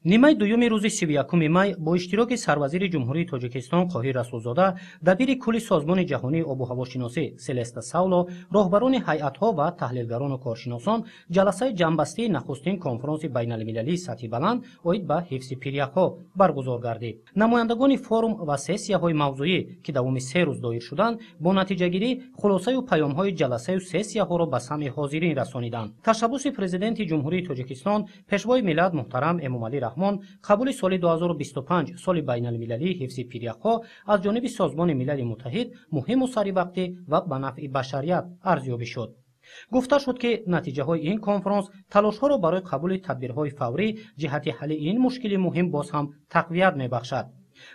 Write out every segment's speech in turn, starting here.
Нимаи дуюми рӯзи 31 май бо иштироки сарвазири Ҷумҳурии Тоҷикистон Қоҳир Расулзода, дабири кулли Созмони ҷаҳонии обуҳавошиносӣ Селеста Сауло, роҳбарони ҳайатҳо ва таҳлилгарону коршиносон ҷаласаи ҷамъбастии нахустин конфронси байналмилалии сатҳи баланд оид ба ҳифзи пиряхҳо баргузор гардид. Намояндагони форум ва сессияҳои мавзӯӣ, ки давоми 3 рӯз доир шуданд, бо натиҷагирӣ хулосаю паёмҳои ҷаласаю сессияҳоро ба самъи ҳозирин расониданд. Ташаббуси Президенти Ҷумҳурии Тоҷикистон, Пешвои миллат муҳтарам Эмомалӣ Раҳмон, қабули соли 2025 соли байналмилалии ҳифзи пиряхҳо аз ҷониби Созмони Милали Муттаҳид муҳиму саривақтӣ ва ба нафъи башарият арзёбӣ шуд. Гуфта шуд, ки натиҷаҳои ин конфронс талошҳоро барои қабули тадбирҳои фаврӣ ҷиҳати ҳалли ин мушкили муҳим боз ҳам тақвият мебахшад.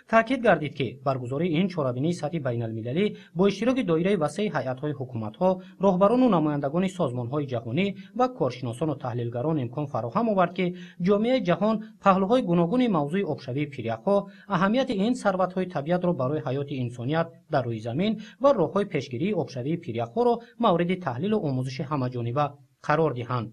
Таъкид гардид, ки баргузории ин чорабинии сатҳи байналмилалӣ бо иштироки доираи васеи ҳайатҳои ҳукуматҳо, роҳбарону намояндагони созмонҳои ҷаҳонӣ ва коршиносону таҳлилгарон имкон фароҳам овард, ки ҷомеаи ҷаҳон паҳлӯҳои гуногуни мавзӯи обшавии пиряхҳо, аҳамияти ин сарватҳои табиатро барои ҳаёти инсоният дар рӯи замин ва роҳҳои пешгирии обшавии пиряхҳоро мавриди таҳлилу омӯзиши ҳамаҷониба қарор диҳанд.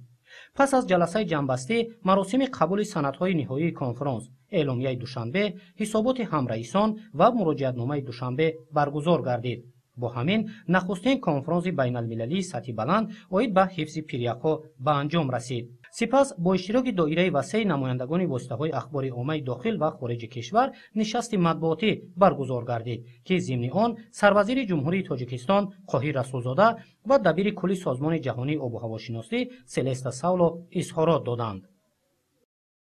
Пас аз ҷаласаи ҷамъбастӣ маросими қабули санадҳои ниҳоии конфронс, эъломияи Душанбе, ҳисоботи ҳамраисон ва муроҷиатномаи Душанбе баргузор гардид. Бо ҳамин нахустин конфронси байналмилалии сатҳи баланд оид ба ҳифзи пиряхҳо ба анҷом расид. Сипас бо иштироки доираи васеи намояндагони воситаҳои ахбори оммаи дохил ва хориҷи кишвар нишасти матбуотӣ баргузор гардид, ки зимни он сарвазири Ҷумҳурии Тоҷикистон Қоҳир Расулзода ва дабири кулли Созмони ҷаҳонии обуҳавошиносӣ Селеста Сауло изҳорот доданд.